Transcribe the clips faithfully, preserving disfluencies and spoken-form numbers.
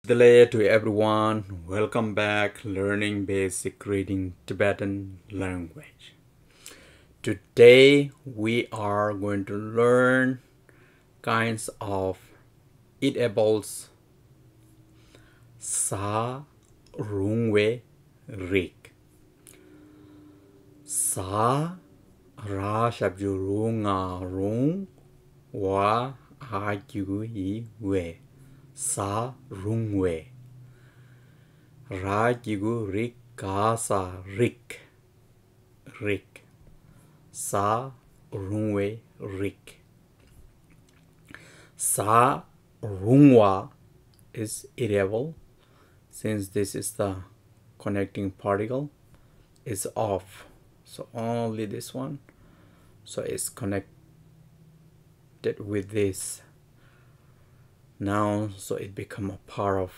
Delay to everyone. Welcome back learning basic reading Tibetan language. Today we are going to learn kinds of eatables. ཟ་རུང་བའི་རིགས། ཟ། ར་ཞབས་ཀྱུ་རུ་ང་རུང་། བ་འ་གི་གུ་འི་བའི། ཟ་རུང་བའི། ར་གི་གུ་རི་ག་ས་རིགས། རིགས། ཟ་རུང་བའི་རིགས། ཟ་རུང་བ is eatable. Since this is the connecting particle, it's of. So only this one. So it's connected with this noun, so it become a part of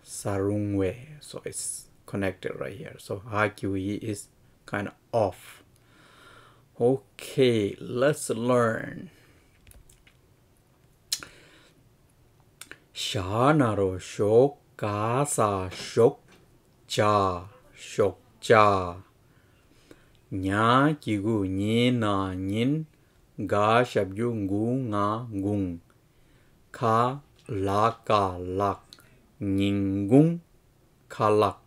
ཟ་རུང་བའི. So it's connected right here. So འ་གི་གུ་འི་is kind of. Okay, let's learn. ཞ་ན་རོ་ཞོ། ག་ས་ཞོག་ཇ། ཞོག་ཇ། ཉ་གི་གུ་ཉི་ན་ཉིན། ག་ཞབས་ཀྱུ་གུ་ང་གུང་། ཁ་ལ་ཀ་ལག་ཉིན་གུང་ཁ་ལག།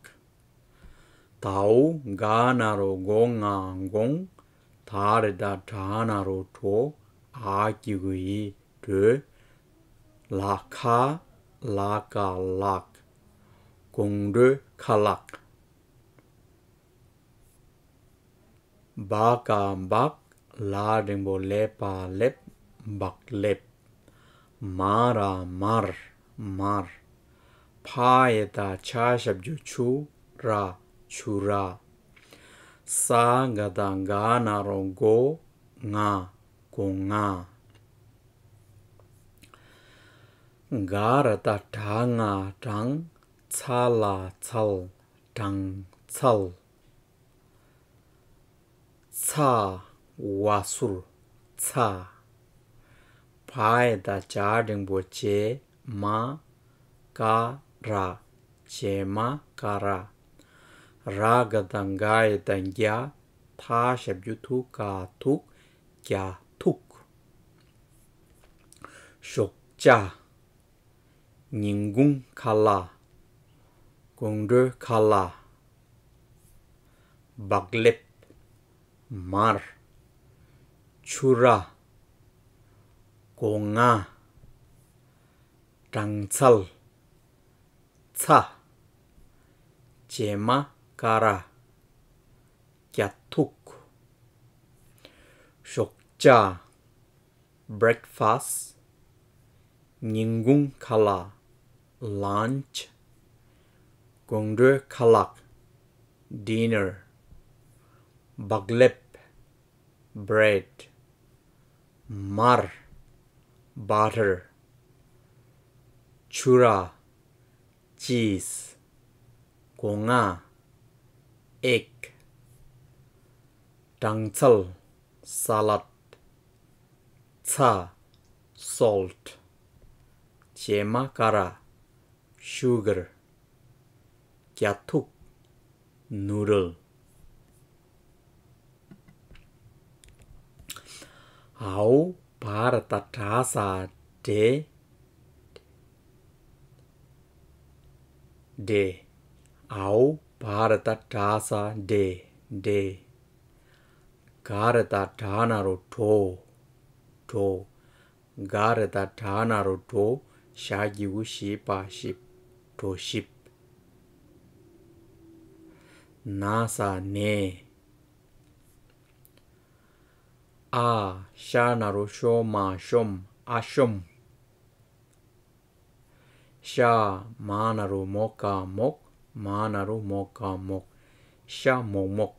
དའོ་ག་ན་རོ་གོ་ང་དགོང་། ད་རེ་ད་དྲ་ན་རོ་དྲོ། འ་གི་གུ་འི་དྲོ། ལ་ཁ་ལ་ཀ་ལག་དགོང་དྲོ་ཁ་ལག། བ་ག་བག་ལ་འགྲེང་བུ་ལེ་བ་ལེབ། བག་ལེབ། མ་ར་མར། མར། ཕ་ཡ་བཏགས་ཕྱ་ཞབས་ཀྱུ་ཕྱུ། ར། ཕྱུ་ར། ས་ག་བཏགས་སྒ་ན་རོ་སྒོ། ང་། སྒོ་ང་། ག་ར་བཏགས་གྲ་ང་གྲང་། ཚ་ལ་ཚལ། གྲང་ཚལ། ཚ། བ་ཟུར། ཚ། བ་ཡ་བཏགས་བྱ་འགྲེང་བུ་བྱེ། མ། ཀ་ར། བྱེ་མ་ཀ་ར། ར་ག་བཏགས་རྒ་ཡ་བཏགས་རྒྱ། ཐ་ཞབས་ཀྱུ་ཐུ་ག་ཐུག་རྒྱ་ཐུག་ཞོགས་ཇ། ཉིན་གུང་ཁ་ལག་དགོང་དྲོ་ཁ་ལག་བག་ལེབ། མར། ཕྱུ་ར། སྒོ་ང་། གྲང་ཚལ། ཚ། བྱེ་མ་ཀ་ར། རྒྱ་ཐུག་ཞོགས་ཇ། breakfast། ཉིན་གུང་ཁ་ལག lunch། དགོང་དྲོ་ཁ་ལག dinner། བག་ལེབ། bread། མར། butter། ཕྱུ་ར། cheese། སྒོ་ང་། egg། གྲང་ཚལ། salad། ཚྭ། salt། བྱེ་མ་ཀ་ར། sugar། རྒྱ་ཐུག noodle། འའོ་བ་ར་བཏགས་བྲ་ས་བྲེ། བྲེ། འའོ་བ་ར་བཏགས་བྲ་ས་བྲེ། བྲེ། ག་ར་བཏགས་གྲ་ན་རོ་གྲོ། གྲོ། ག་ར་བཏགས་གྲ་ན་རོ་གྲོ། ཞ་གི་གུ་ཞི་བ་ཞིབ། གྲོ་ཞིབ། ན་ས་ནས། ཨ། ཤ་ན་རོ་ཤོ་མ་ཤོམ། ཨ་ཤོམ། ཤ། མ་ན་རོ་མོ་ག་མོག་མ་ན་རོ་མོ་ག་མོག་ཤ་མོག་མོག་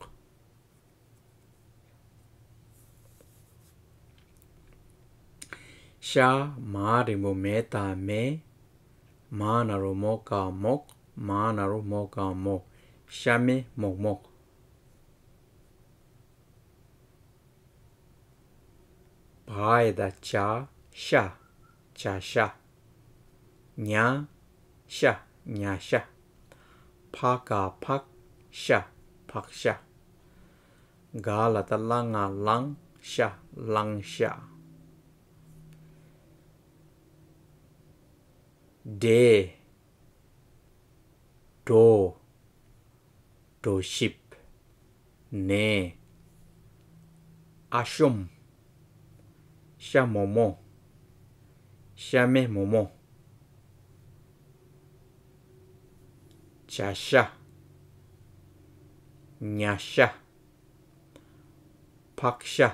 ཤ། མ་འགྲེང་བུ་མེ་ད་མེ། མ་ན་རོ་མོ་ག་མོག་མ་ན་རོ་མོ་ག་མོག་ཤ་མེ་མོག་མོག་བ་ཡ་བཏགས་བྱ། ཤ། བྱ་ཤ། ཉ། ཤ། ཉ་ཤ། ཕ་ག་ཕག་ཤ། ཕག་ཤ། ག་ལ་བཏགས་གླ་ང་གླང་ཤ། གླང་ཤ། འདྲེ། འགྲོ། འགྲོ་ཞིབ། ནས། ཨ་ཤོམ། ཤ་མོག་མོག། ཤ་མེད་མོག་མོག། བྱ་ཤ། ཉ་ཤ། ཕག་ཤ།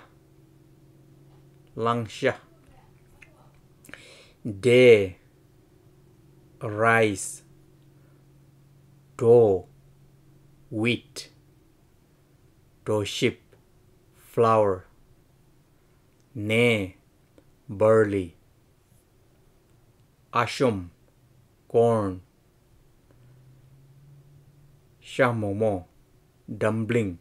གླང་ཤ། འབྲས། rice། འགྲོ། wheat། འགྲོ་ཞིབ། flour། ནས། barley། ཨ་ཤོམ། corn། ཤ་མོག་མོག། dumpling།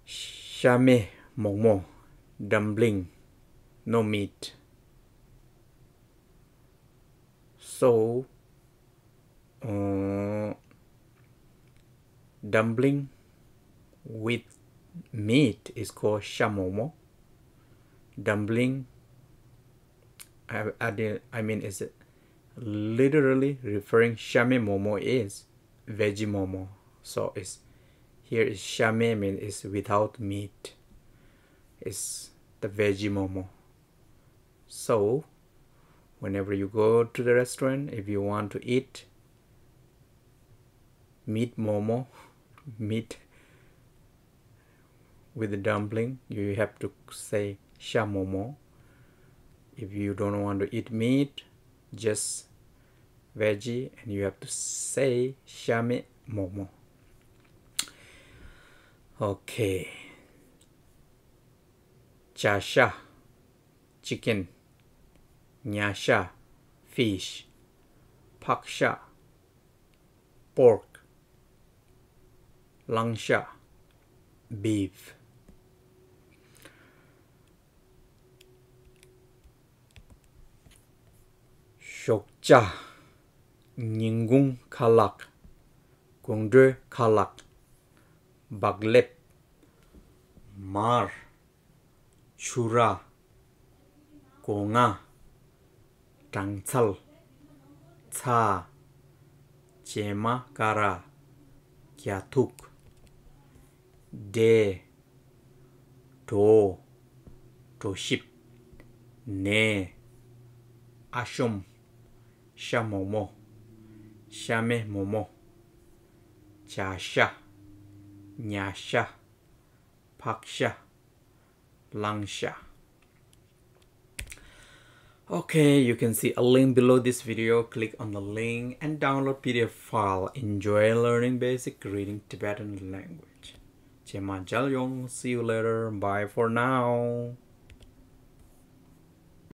ཤ་མེད་མོག་མོག། dumpling། no meat། So, uh, dumpling with meat is called ཤ་མོག་མོག། Dumpling, I, I, did- I mean, is it literally referring ཤ་མེད་མོག་མོག is veggie མོག་མོག། So it's here is ཤ་མེད་mean is without meat. It's the veggie མོག་མོག། So, whenever you go to the restaurant, if you want to eat meat མོག་མོག, meat with the dumpling, you have to say ཤ་མོག་མོག། If you don't want to eat meat, just veggie, and you have to say ཤ་མེད་མོག་མོག། Okay. བྱ་ཤ། chicken། ཉ་ཤ། fish། ཕག་ཤ། pork། གླང་ཤ། beef། ཞོགས་ཇ། ཉིན་གུང་ཁ་ལག། དགོང་དྲོའི་ཁ་ལག། བག་ལེབ། མར། ཕྱུ་ར། སྒོ་ང་། སྦྲང་ཚལ། ཚྭ། བྱེ་མ་ཀ་ར། རྒྱ་ཐུག་འབྲས། གྲོ། གྲོ་ཞིབ། ནས། ཨ་ཤོམ། ཤ་མོག་མོག། ཤ་མེད་མོག་མོག། བྱ་ཤ། ཉ་ཤ། ཕག་ཤ། གླང་ཤ། Okay, you can see a link below this video. Click on the link and download P D F file. Enjoy learning basic reading Tibetan language. ཇེ་མང་མཇལ་ཡོང་། See you later. Bye for now.